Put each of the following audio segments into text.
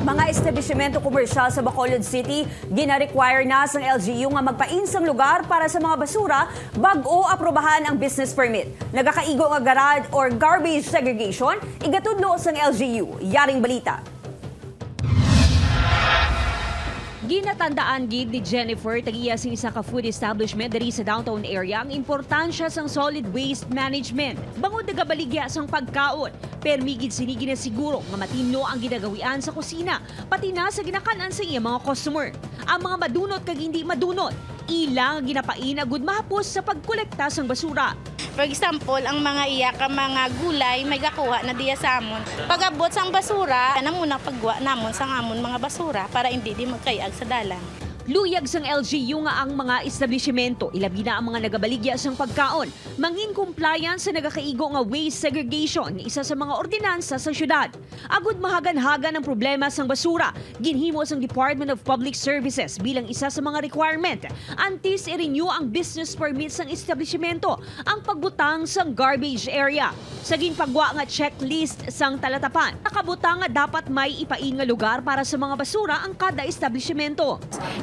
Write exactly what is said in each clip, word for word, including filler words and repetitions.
Mga establishmento komersyal sa Bacolod City gina-require na sang L G U nga magpain sang lugar para sa mga basura bag-o aprubahan ang business permit. Nagakaigo nga garage or garbage segregation, igatudlo sang L G U. Yaring balita. Ginatandaan gid ni Jennifer, tagiya sing isa ka food establishment diri sa downtown area, ang importansya sang solid waste management. Bangod nagabaligya sang pagkaon, permi gid sini ginasiguro nga matinlo ang ginagawian sa kusina, pati na sa ginakan-an sa iya mga customer. Ang mga madunot kag hindi madunot, ila nga ginapain agud mahapos sa pagkolekta sang basura. For example, ang mga iya ka mga gulay may gakuha na diya sa amon. Pag-abot sang basura, ana muna pagwa namon sang amon mga basura para hindi di magkayag sa dalan. Luyag sang L G U nga ang mga establishmento, ilabi na ang mga nagabaligya sang pagkaon, mangin compliance sa nagakaigo nga waste segregation nga isa sa mga ordinansa sa syudad. Agud mahagan-hagan ang problema sang basura, ginhimo sang Department of Public Services bilang isa sa mga requirement antes i-renew ang business permit sang establishmento ang pagbutang sang garbage area. Sa ginpagwa nga checklist sang talatapan, nakabutang nga dapat may ipain nga lugar para sa mga basura ang kada establishmento.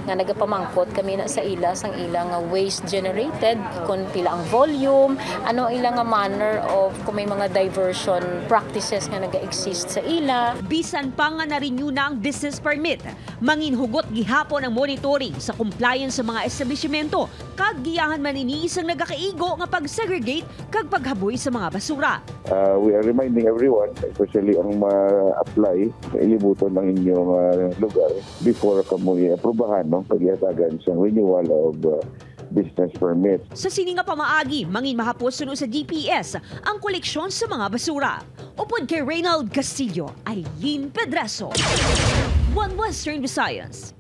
Nga nagapamangkot kami na sa ila sang ila nga waste generated, kung pila ang volume, ano ila nga manner of kung may mga diversion practices nga naga-exist sa ila. Bisan pa nga na-renew na ang business permit, manginhugot gihapon ang monitoring sa compliance sa mga establishmento, kag giyahan man ini sang nagakaigo nga pag-segregate kag paghaboy sa mga basura. Uh, we are reminding everyone, especially ang ma-apply, ilibuton ang inyong uh, lugar before kamo i-aprobahan, no? Paghatagan sa renewal of uh, business permit. Sa sini nga pamaagi, mangin mahapos suno sa D P S ang koleksyon sa mga basura. Upod kay Reynald Castillo, Eileen Pedreso, One Western Visayas.